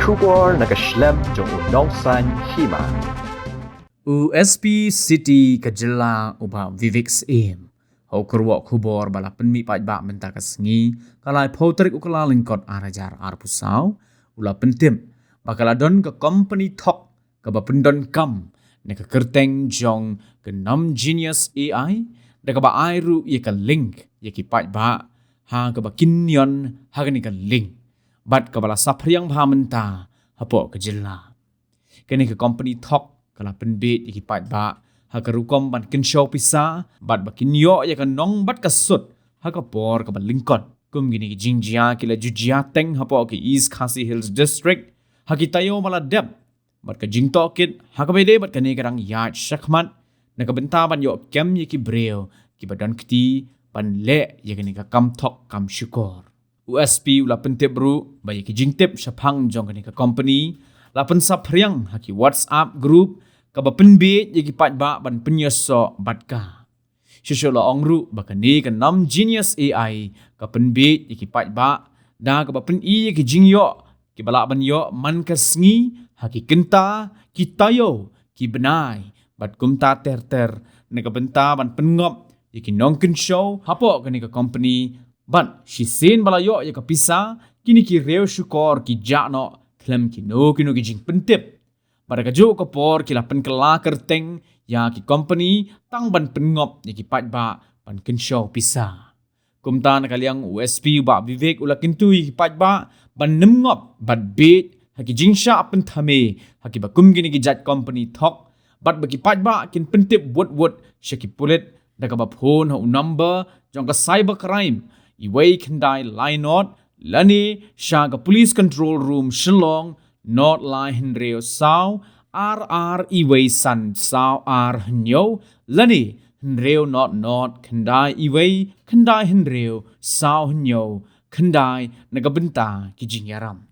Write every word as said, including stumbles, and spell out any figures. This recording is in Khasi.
Khubor na ka shlem jong u nongsaiñ hima. U S P City ka jylla u Bah Vivek Syiem ha u kyrwoh khubor ba la pynmih paidbah mynta ka sngi, ka laiphew tarik u Kyllalyngkot ar hajar arphew saw, u la pyntip ba ka la don ka company thok kaba pyndonkam na ka kyrteng jong ka Nom Genius A I, da kaba ai ruh ïa ka link ïa ki paidbah ha kaba kin nion ha kane ka link, bad kaba la saphriang bha mynta hapoh ka jylla. Kane ka company thok ka la pynbiej ïa ki paidbah ha ka rukom ban kynshew pisa bad ba kin ïoh ïa ka nong bad ka sut ha ka por kaba lyngkot. Kum kine ki jingjia ki la ju jia teng hapoh ka East Khasi Hills District ha ki taïew ba la dep, bad ka jingtohkit ha kaba ïadei bad kane ka dang ïaid shakhmat na ka bynta ban ïoh kem ïa ki briew kiba don kti ban leh ïa kane ka kam thok kam shukor. U S P u la pyntip ruh ba ïa ki jingtip shaphang jong kane ka company la pynsaphriang ha ki WhatsApp group kaba pynbiej ïa ki paidbah ban pynïasoh bad ka. Shuh shuh la ong ruh ba kane ka Nom Genius A I ka pynbiej ïa ki paidbah da kaba pyni ïa ki jingïoh kiba lah ban ïoh man ka sngi ha ki kynta, ki taïew, ki bnai, bad kumta ter ter, na ka bynta ban pynngop ïa ki nongkynshew hapoh kane ka company. Bad shisien ba la ïoh ïa ka pisa, kine ki riew shukor ki jah noh khlem kino kino ki jingpyntip. Bad ha kajuh ka por ki la pynkylla kyrteng ïa ki company tang ban pynngop ïa ki paidbah ban kynshew pisa. Kumta na ka liang u S P u Bah Vivek u la kyntu ïa ki paidbah ban nym ngop bad bieit ha ki jingshah pynthame ha kiba kum kine ki jait company thok, bad ba ki paidbah kin pyntip wut wut sha ki pulit da kaba phone ha u number jong ka cyber crime, uwei khyndai lai not, lane sha ka Police Control Room Shillong, not lai hynriew saw ar ar uwei san saw ar hynñiew, lane hynriew not not khyndai uwei khyndai hynriew saw hynñiew khyndai, na ka bynta ki jingïaram.